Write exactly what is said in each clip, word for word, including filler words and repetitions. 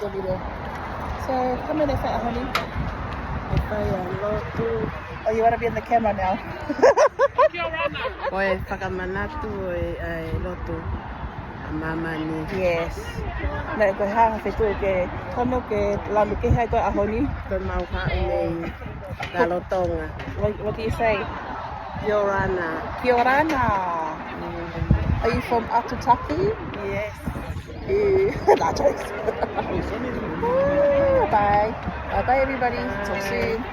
So, how many fai ʻaho ni? ʻE fai ʻa e lotu. Oh, you wanna be in the camera now? Ko e fakamanatu ʻo e, ʻa e lotu ʻa māmani. Yes. Naʻe ko e hā ha fetuʻu ke, tonu ke lanu kehe ai koe ʻaho ni? Ko e mau haʻu mei Rarotonga. What, what do you say? Kia orana. Kia orana. Mm. Are you from Aitutaki? Yes. Yeah. Nah, jokes. Bye. Bye bye, everybody. Talk soon.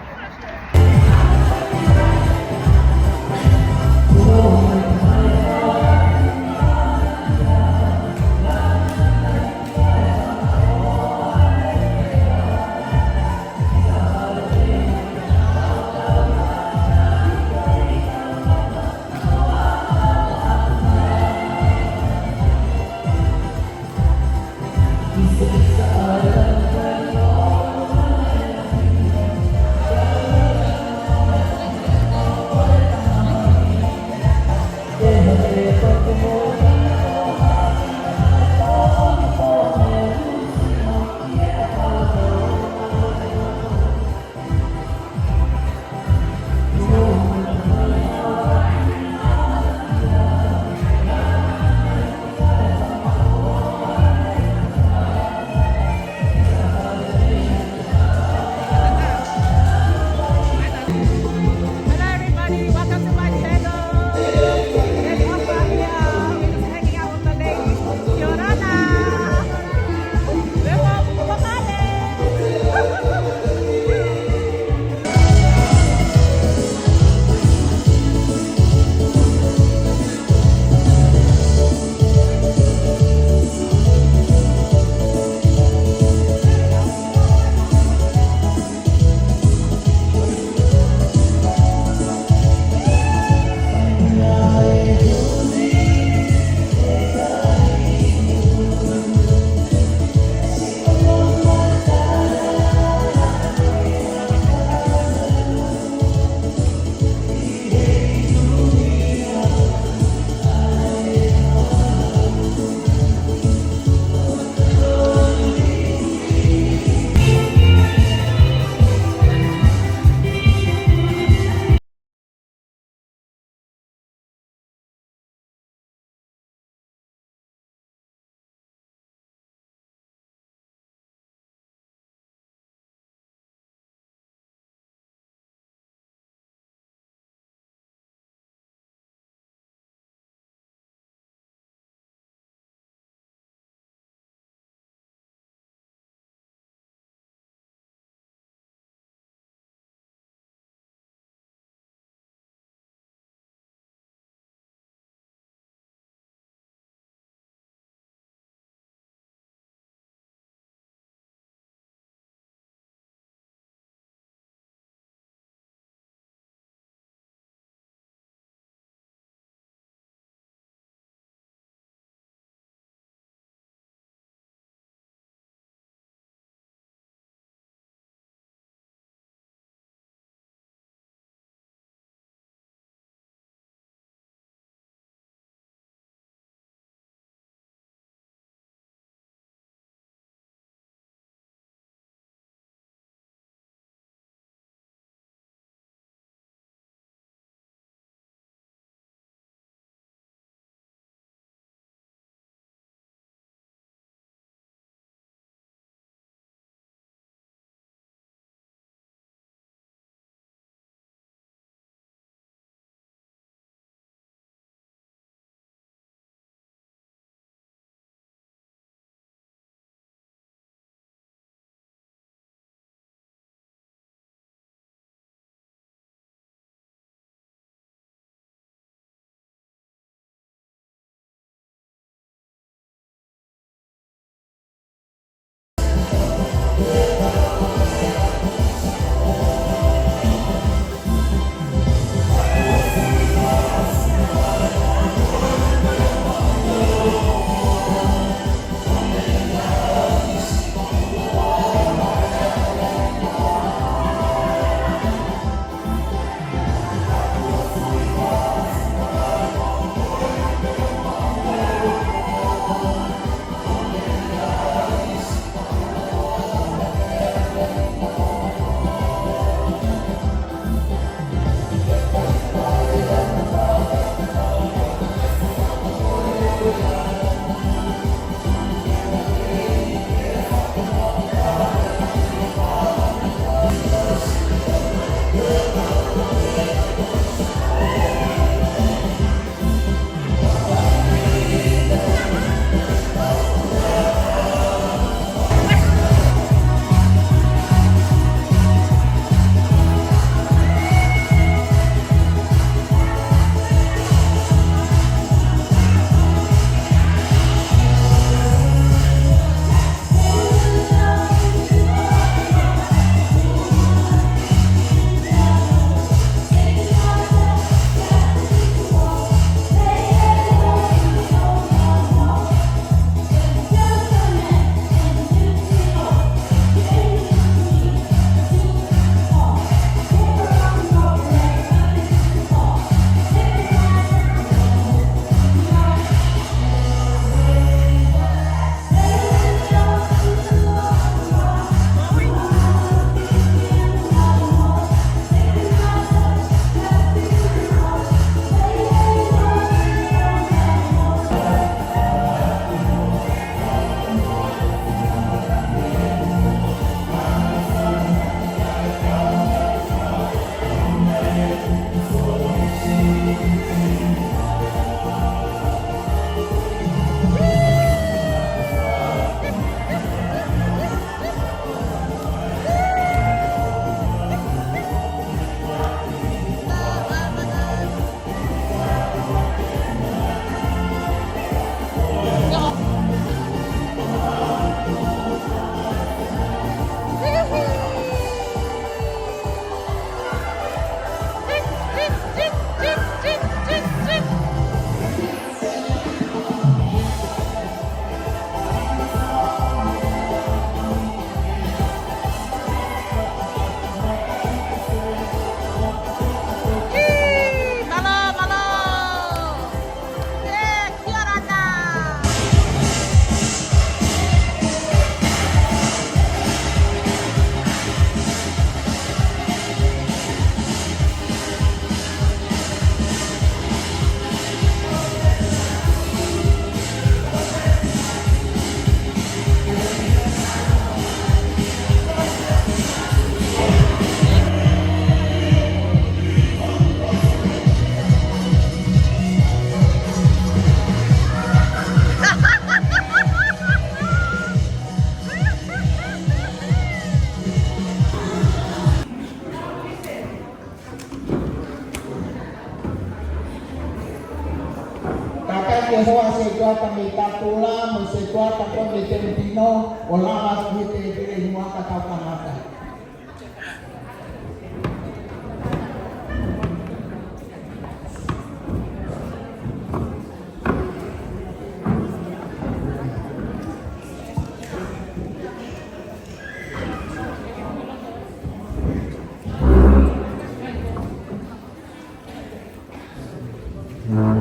Hoa sētuata mei Tatula, mo e sētuata ko ē mei Tēnitino, ʻo lava atu ki he tēpile ʻi muʻa ka tau kamata.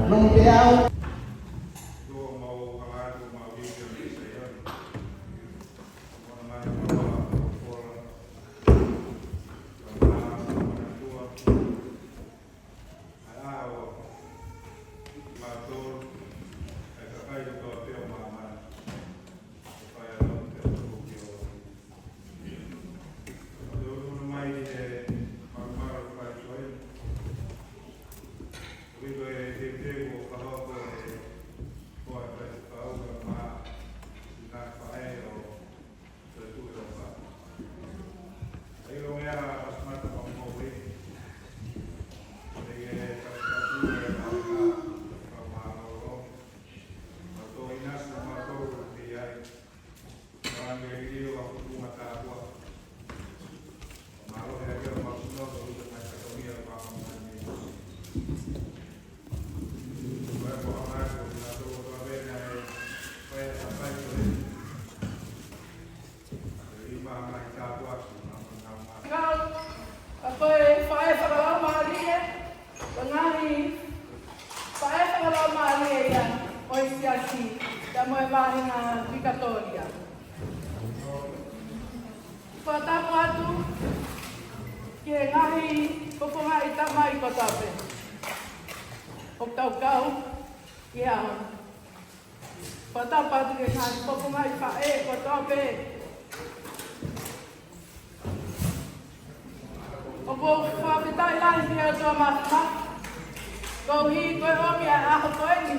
Long Beau. Kau, ʻa ko e faʻē fakalaumālie, ko e ngaahi faʻē fakalaumālie ia ʻo e siasi, pea mo e vāhenga Vikatōlia. Fakatapu atu ki he ngaahi fofongaʻi tamai kotoa pē ʻoku tau kau ki he ʻaho ni. Fakatapu atu ki he ngaahi fofongaʻi faʻē kotoa pē. ʻOku ou fakafetaʻi lahi ki he ʻOtua Māfimafi koeʻuhi ko e ʻomi ʻa e ʻaho ko eni.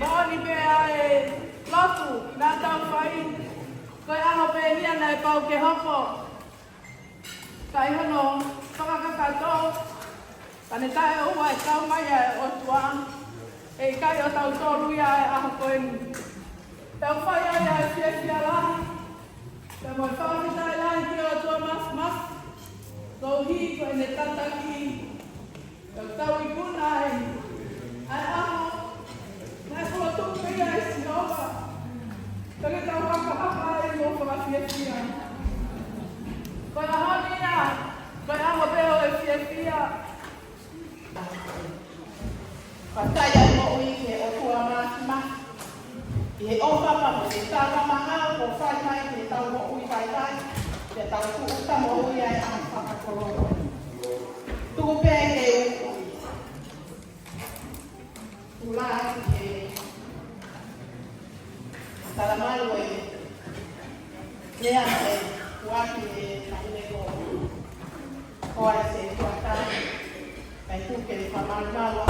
Moʻoni pē ʻa e lotu naʻa tau fai, ko e ʻaho pē eni ia naʻe pau ke hoko. Ka ʻi hono fakakakato, ka ne taʻeʻoua e kau mai ʻa e ʻOtua, ʻe ʻikai ʻo tautolu ia ʻa e ʻaho ko eni. Tau fai ai ʻa e fiefia lahi, pea mo e fakafetaʻi lahi ki he ʻOtua Māfimafi, koeʻuhi ko ʻene tataki, tau tau ikuna ai ʻa e ʻaho naʻe fokotuʻu pē ia ʻe Sihova, ka ke tau hakahaka ai mo fakafiefia. Ko e ʻaho ni ia, ko e ʻaho pē ʻo e fiefia. Fakafetaʻi ʻa e moʻui ki he ʻOtua Māfimafi, ʻi he ʻofa pea mo e tala mahalo kuo fai mai ki heʻetau moʻui vaivai, ke tau tuʻuta moʻui ai ʻa e fakakoloa. Tuku pē ke u tuʻu atu he talamalu e lea e kuaki e kaineko. Ko e se kuata, kae tuku ke fakamalumalu.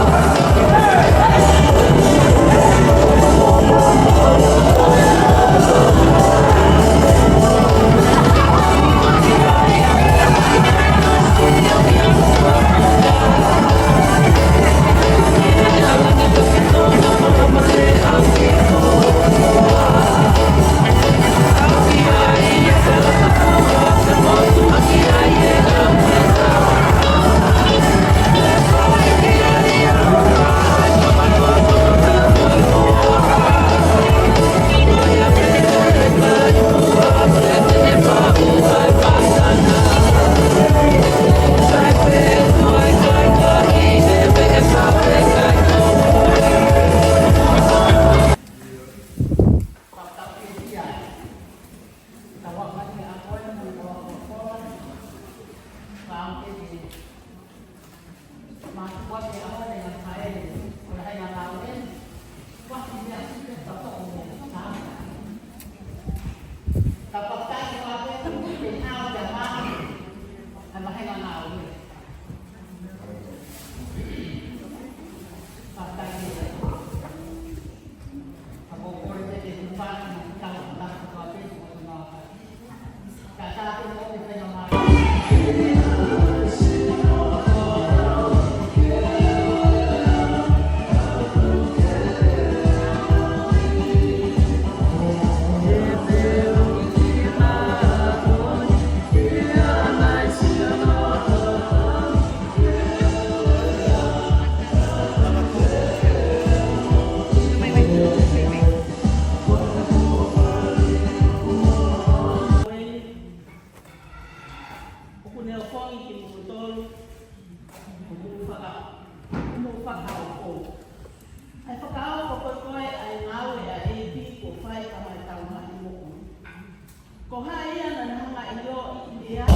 Fakakakato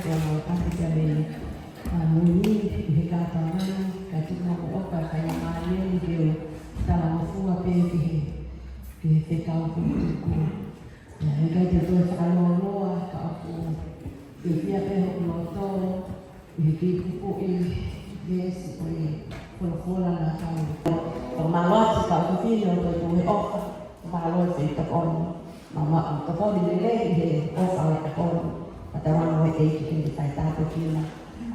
ko e fakakakato ʻa e moʻui ʻi he kātoanga ni, ka tuku mo ʻofa, faingamālie ni ke u talangofua pē ki he, ki he fekau ko ē tuku. ʻIkai te u toe fakalōloa, ka ʻoku fiefia pē hoku loto ʻi he kiʻi pupuʻi veesi ko e folofola naʻa tau. Ko mālō atu ka ʻoku fili ʻo toe tuʻu he ʻofa, mālō e tokoni. Mama, ʻoku tokoni lelei ʻi he ʻofa ʻo e tokoni. Patawana ʻo e ʻEiki ke ne fai tāpuekina ʻa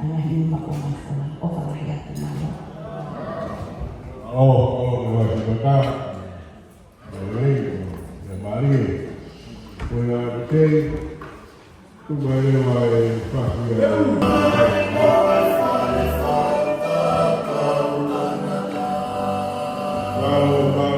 e ngaahi uma ko e folofola. ʻOfa lahi atu, mālō. ʻO, ʻo, ʻo, ʻo, ʻo, ʻo, ʻo, ʻo, mālie. Ko ia, okay. Tuku mai leva e fasi ʻa e. Mālō, mālō, mālō.